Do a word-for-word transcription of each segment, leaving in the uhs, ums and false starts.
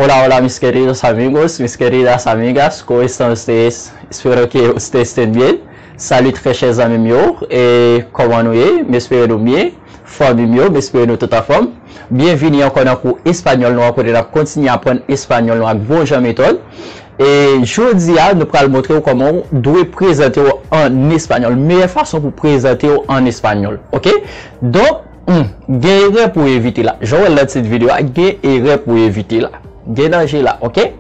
Hola, hola, mis queridos amigos, mis queridas amigas, ¿cómo están ustedes? Espero que ustedes estén bien. Salut, très chers amis míos, e kòman nou ye? M espere nou byen. Fanmi m yo, m espere nou tout anfòm. Byenvini ankò nan kou espanyòl nou an, kote n ap kontinye aprann espanyòl nou ak bon jan metòd. E jodi a, nou pral montre w kòman w dwe prezante w an espanyòl. Meyè fason pou prezante w an espanyòl. Oke? Donk, hmm, gen erè pou w evite la. Jan w wè l nan tit videyo a, gen erè pou w evite la. Gen danje la, oke?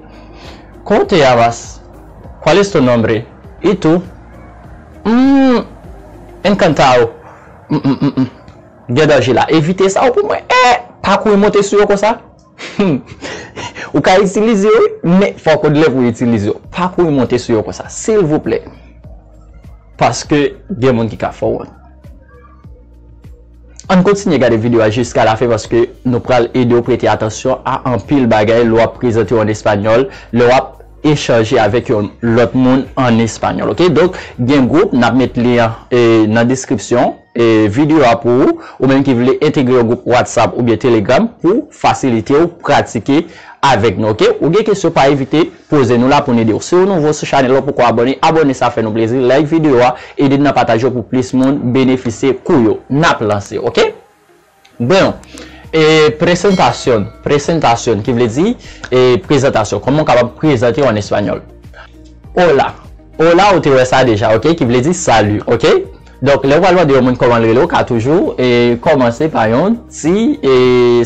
¿Cómo te llamas? ¿Cuál es tu nombre? ¿Y tú? Mm, encantado. Mm, mm, mm, mm. Gen danje la. Evite sa w pou mwen. Eh, pa kouri monte sou yo konsa. Ou ka itilize yo, wi, men fò w konn lè pou w itilize yo. Pa kouri monte sou yo konsa, silvouplè. Paske gen moun ki ka fè w wont. Ann kontinye gade videyo a jiska lafen paske nou pral ede w prete atansyon a anpil bagay lè w ap prezante w an espanyòl, lè w ap echanje avèk yon lòt moun an espanyòl, oke? Donk, gen gwoup, n ap met lyen an, e, nan deskripsyon, e, videyo a pou ou, ou menm ki vle entegre yon gwoup WhatsApp oubyen Telegram pou fasilite w pratike avèk nou, oke? Ou gen kesyon, pa evite poze nou la pou n ede w. Si w nouvo sou chanèl la, ou poko abòne, abòne, sa fè nou plezi. Like videyo a, ede n nan pataje yo pou plis moun benefisye kou yo n ap lanse, oke? Bon, e, presentasyon, presentasyon, ki vle di, e, prezantasyon. Kòman w kapab prezante w an espanyòl? Hola. Hola, ou te wè sa deja, oke? Ki vle di sali, oke? Donk, lè w pral mande yon moun kòman l rele, w ka toujou, e, kòmanse pa yon ti, e,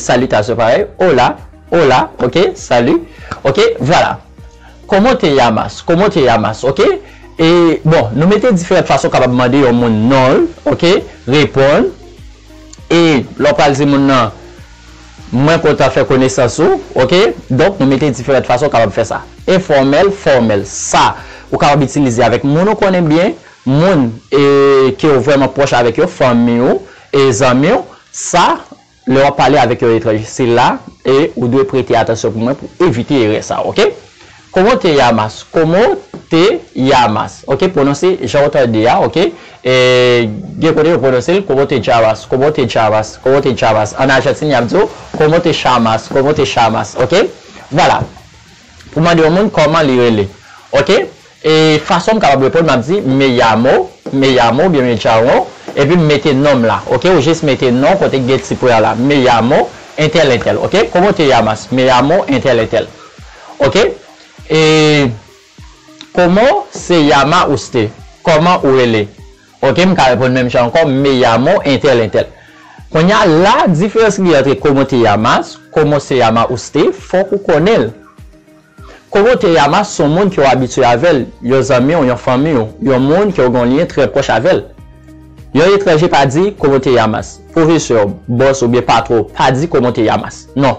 salitasyon parèy. Hola, hola, oke? Sali. Oke, vwala. ¿Cómo te llamas? ¿Cómo te llamas? Oke? E, bon, nou mete diferan fason w kapab mande yon moun non l, oke? Reponn. E lè w pral di moun nan, mwen kontan fè konesans ou, oke? Donk, nou mete diferan fason w kapab fè sa. Enfòmèl, fòmèl. Sa, ou kapab itilize avèk moun ou konnen byen, moun, e, ke w vrèman pwòch avèk yo, fanmi w, e, zanmi w. Sa, lè w ap pale avèk yon etranje, se la, e, ou dwe prete atansyon pou mwen pou evite erè sa, oke? ¿Cómo te llamas? ¿Cómo te llamas? Oke, pwononse jan w tande a, oke? E, gen kote yo pwononse l, ¿cómo te llamas? ¿Cómo te llamas? ¿Cómo te llamas? An Ajantin, y ap di w, ¿cómo te llamas? ¿Cómo te llamas? Oke? Vwala. Pou mande yon moun kòman li rele. Oke? E fason m kapab reponn, m ap di, me llamo, me llamo, oubyen me llamo, epi m mete non m la. Oke? Ou jis mete non kote k gen ti pwen an la. Me llamo entel entel. Oke? ¿Cómo te llamas? Me llamo entel entel. Oke? E ¿cómo se llama usted? Kòman ou rele? Oke, m ka reponn menm jan ankò, me llamo entel entel. Kounye a la, diferans ki gen ant cómo te llamas, cómo se llama usted, fòk ou konnen l. ¿Cómo te llamas? Se yon moun ke w abitye avè l, yon zanmi w, yon fanmi w, yon moun ke w gen yon lyen trè pwòch avè l. Yon etranje pa di, ¿cómo te llamas? Pwofesè w, bòs oubyen patwon w pa di, ¿cómo te llamas? Non.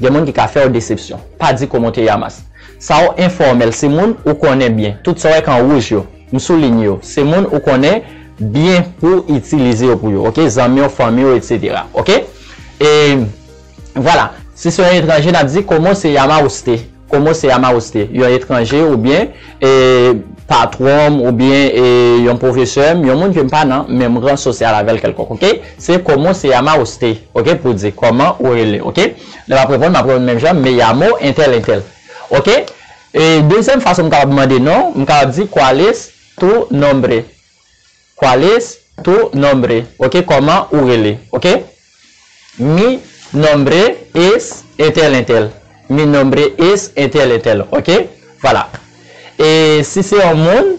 Gen moun ki ka fè w desepsyon. Pa di, ¿cómo te llamas? Sa yo enfòmèl, se moun ou konnen byen. Tout sa w wè k an wouj yo, m soulinye yo, se moun ou konnen byen pou w itilize yo pou yo, oke? Zanmi w, fanmi w, etsetera, oke? E, vwala. Si se yon etranje, n ap di, ¿cómo se llama usted? ¿Cómo se llama usted? Yon etranje oubyen, e, patwon m oubyen, e, yon pwofesè m, yon moun ke m pa nan menm ran sosyal avè l kèlkonk, oke? Se ¿cómo se llama usted? Oke, pou di kòman ou rele, oke? Lè m ap reponn, m ap reponn menm jan, me llamo entel entel. Oke? E dezyèm fason m kapab mande non, m kapab di, ¿cuál es tu nombre? ¿Cuál es tu nombre? Oke, kòman ou rele? Oke? Mi nombre es entel entel. Mi nombre es entel entel. Oke? Vwala. E si se yon moun,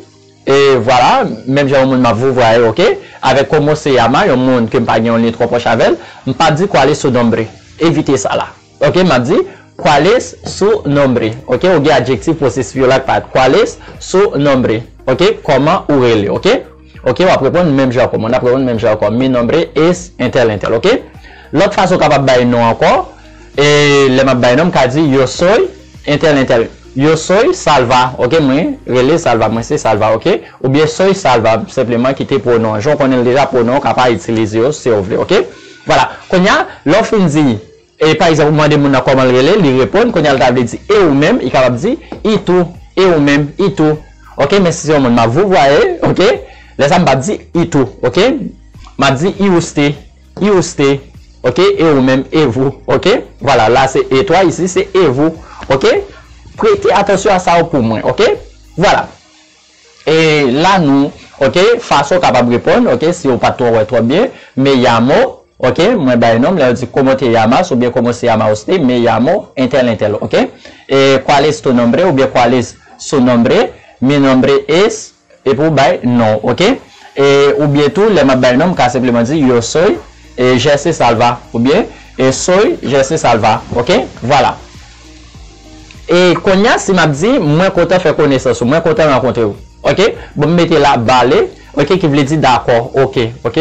e vwala, menm jan yon moun m ap vouvwaye, oke? Avèk cómo se llama, yon moun ke m pa gen yon lyen twò pwòch avè l, m p ap di, ¿cuál es su nombre? Evite sa la. Oke, m ap di, ¿cuál es su nombre? Oke, ou gen adjektif posesif yo la k parèt. ¿Cuál es su nombre? Oke, kòman ou rele? Oke? Oke, w ap reponn menm jan ankò. Mwen ap reponn menm jan ankò. Mi nombre es entel entel, oke? Lòt fason w kapab bay non ankò, e lè m ap bay non, m ka di, yo soy entel entel. Yo soy Salva, oke? Mwen rele Salva, mwen se Salva, oke? Oubyen soy Salva, senpleman kite pwonon an. Jan w konnen l deja, pwonon w ka pa itilize yo si w vle, oke? Vwala. Kounye a, lè w fin di, e pa egzanp, ou mande moun nan kòman l rele, li reponn, kounye a l ta vle di, e ou menm, li kapab di, y tú, e ou menm, y tú. Oke, men si se yon moun m ap vouvwaye, oke, lè sa m p ap di, y tú, oke, m ap di, y usted, y usted, oke, e ou menm, et vous, oke, vwala, la se et toi, isi se et vous, Ok? Prete atansyon a sa yo pou mwen, ok? Vwala. E la nou, ok, fason w kapab reponn, ok, si w pa t twò wè twò byen, me llamo, ok, mwen bay non m, lè yo di cómo te llamas oubyen cómo se llama usted, me llamo entèl entèl, ok? E cuál es tu nombre oubyen cuál es su nombre, mi nombre es, epi w bay non, ok? E oubyen tou, lè m ap bay non m, m ka senpleman di yo soy, e Jesse Salva, oubyen e soy Jesse Salva, ok? Vwala. E kounye a, si m ap di, mwen kontan fè konesans ou, mwen kontan rankontre w, ok? Bon, m mete la, vale, ok, ki vle di dakò, ok, ok?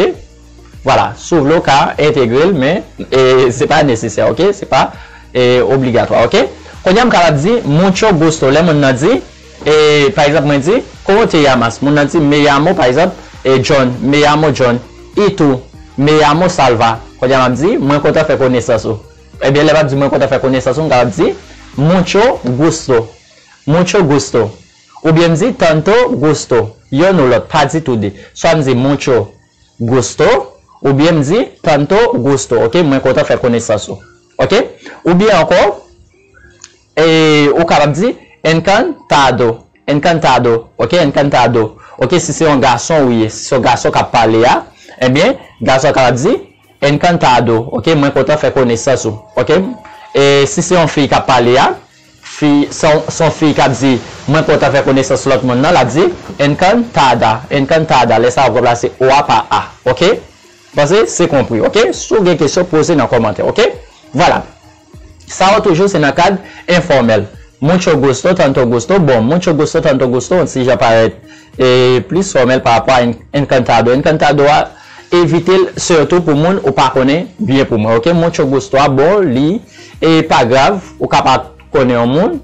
Vwala, si w vle w ka entegre l, men e, se pa nesesè, ok? Se pa e, obligatwa, ok? Kounye a, m kapab di mucho gusto, lè moun nan di, e, pa egzanp, mwen di, cómo te llamas? Moun nan di, me llamo, pa egzanp, e, John, me llamo John. Y tú? Me llamo Salva. Kounye a, m ap di, mwen kontan fè konesans ou. Ebyen, lè m ap di, mwen kontan fè konesans ou, m kapab di, mucho gusto. Mucho gusto. Oubyen m di, tanto gusto. Youn ou lòt, pa ditou de. Swa m di, mucho gusto, oubyen m di, tanto gusto, ok? Mwen kontan fè konesans ou, ok? Oubyen ankò, e, ou kapab di, encantado, encantado, ok? Encantado, ok? Si se yon gason ou ye, si se yon gason k ap pale a, ebyen, gason an kapab di, encantado, ok? Mwen kontan fè konesans ou, ok? E si se yon fi k ap pale a, fi, se yon, se yon fi k ap di, mwen kontan fè konesans lòt moun nan, l ap di, encantada, encantada. Lè sa a, w ap ranplase o a pa a, ok? Panse se konpri, ok? Si w gen kesyon, poze nan kòmantè, ok? Vwala. Sa yo toujou se nan kad enfòmèl. Mucho gusto, tanto gusto. Bon, mucho gusto, tanto gusto, yon ti jan parèt e, plis fòmèl pa rapò a en-, encantado. Encantado a, evite l sitou pou moun ou pa konnen byen pou mwen, ok? Mucho gusto a, bon, li, e pa grav, ou ka pa konnen yon moun,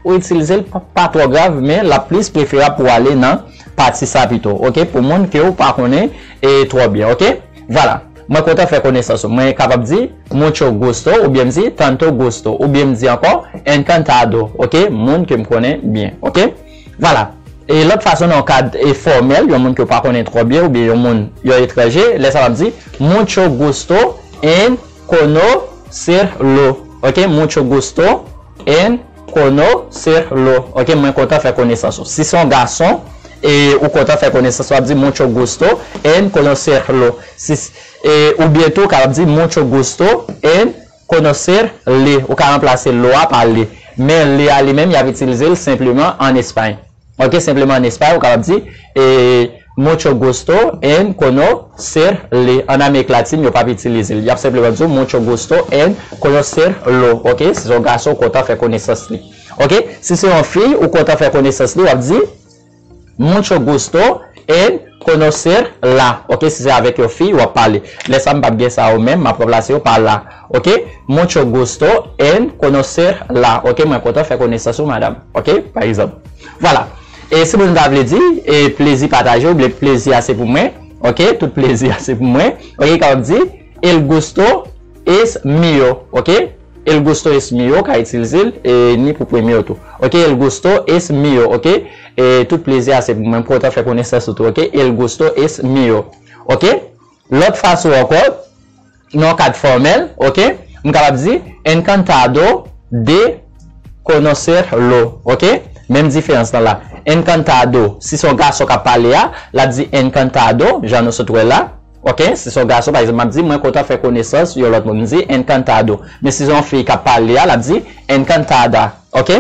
ou itilize l pa, pa twò grav, men l ap plis preferab pou w ale nan pati sa pito, ok? Pou moun ke w pa konnen, e, twò byen, ok? Vwala. Mwen kontan fè konesans ou. Mwen kapab di mucho gusto, oubyen m di tanto gusto, oubyen m di ankò encantado, ok? Moun ke m konnen byen, ok? Vwala. E lòt fason nan yon kad e fòmèl, yon moun ke w pa konnen twò byen, oubyen yon moun, yon etranje, lè sa m ap di mucho gusto en conocerlo, ok? Mucho gusto en conocerlo, ok? Mwen kontan fè konesans ou. Si se yon gason, e ou kontan fè konesans, w ap di mucho gusto en conocerlo. Si, e, oubyen tou, w kapab di mucho gusto en conocerle. Ou ka ranplase lo a pa le. Men le a li menm, y ap itilize l senpleman ann Espay. Ok, senpleman ann Espay, ou kapab di, e, mucho gusto en conocerle. Ann Amerik Latin, yo p ap itilize l. Y ap senpleman di w mucho gusto en conocerlo. Ok, si se yon gason, ou kontan fè konesans li. Ok, si se yon fi, ou kontan fè konesans li, w ap di, mucho gusto en conocerla. Ok, si se avèk yon fi w ap pale. Lè sa a, m p ap gen sa yo menm, m ap ranplase yo pa la. Ok, mucho gusto en conocerla. Ok, mwen kontan fè konesans ou, madanm. Ok, pa egzanp. Vwala. E si moun ta vle di, e plezi pataje, oubyen plezi a se pou mwen. Ok, tout plezi a se pou mwen. Ok, kapab di, el gusto es mío. Ok, el gusto es mío, ka itilize l, e ni pou premye yo tou. Ok, el gusto es mío, ok? E tout plezi a se pou mwen, m kontan fè konesans ou tou, ok? El gusto es mío, ok? Lòt fason ankò, nan yon kad fòmèl, ok? M kapab di, encantado de conocerlo, ok? Menm diferans lan la. Encantado, si se yon gason k ap pale a, l ap di encantado, jan nou sot wè la. Ok, si se yon gason, pa egzanp, m ap di, mwen kontan fè konesans yon lòt moun. M di, encantado. Men si se yon fi k ap pale a, l ap di, encantada. Ok?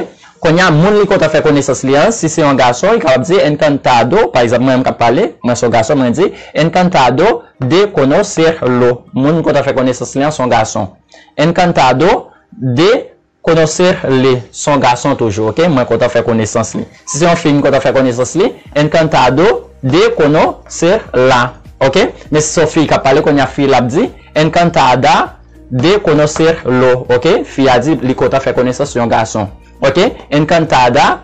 Kounye a, moun li kontan fè konesans li an, si se yon gason, li kapab di, encantado. Pa egzanp, mwen menm k ap pale, mwen se yon gason, mwen di, encantado de conocerlo. Moun m kontan fè konesans li an, se yon gason. Encantado de conocerle, se yon gason toujou, ok? Mwen kontan fè konesans li. Si se yon fi, m kontan fè konesans li. Encantado de conocerla, ok? Men si se yon fi k ap pale, kounye a fi l ap di, encantada de conocerlo, ok? Fi a di li kontan fè konesans yon gason, ok? Encantada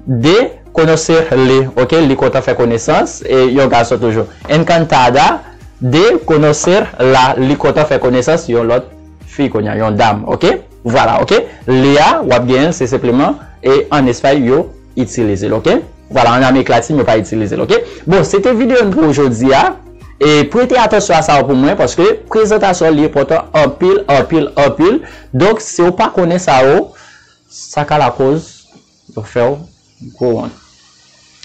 de conocerle, ok? Li kontan fè konesans, e, yon gason toujou. Encantada de conocerla, li kontan fè konesans yon lòt fi kounye a, yon dam, ok? Vwala, ok? Le a, w ap genyen l, se senpleman, e ann Espay, yo itilize l, ok? Vwala, ann Amerik Latin, yo pa itilize l, ok? Bon, se te videyo n pou jodi a. E prete atansyon a sa yo pou mwen, paske prezantasyon li enpòtan anpil, anpil, anpil. Donk, si w pa konnen sa yo, Sa ka lakoz yo fè w gwo wont.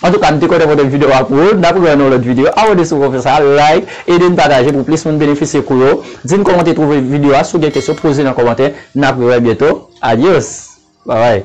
Antouka, m te kontan pote videyo a pou ou. N ap wè nan yon lòt videyo. Abòne si w poko fè sa, like, ede n pataje pou plis moun benefisye kou yo. Di n kòman w te twouve videyo a. Si w gen kesyon, poze nan kòmantè. N ap rewè byento. Adyos. Babay.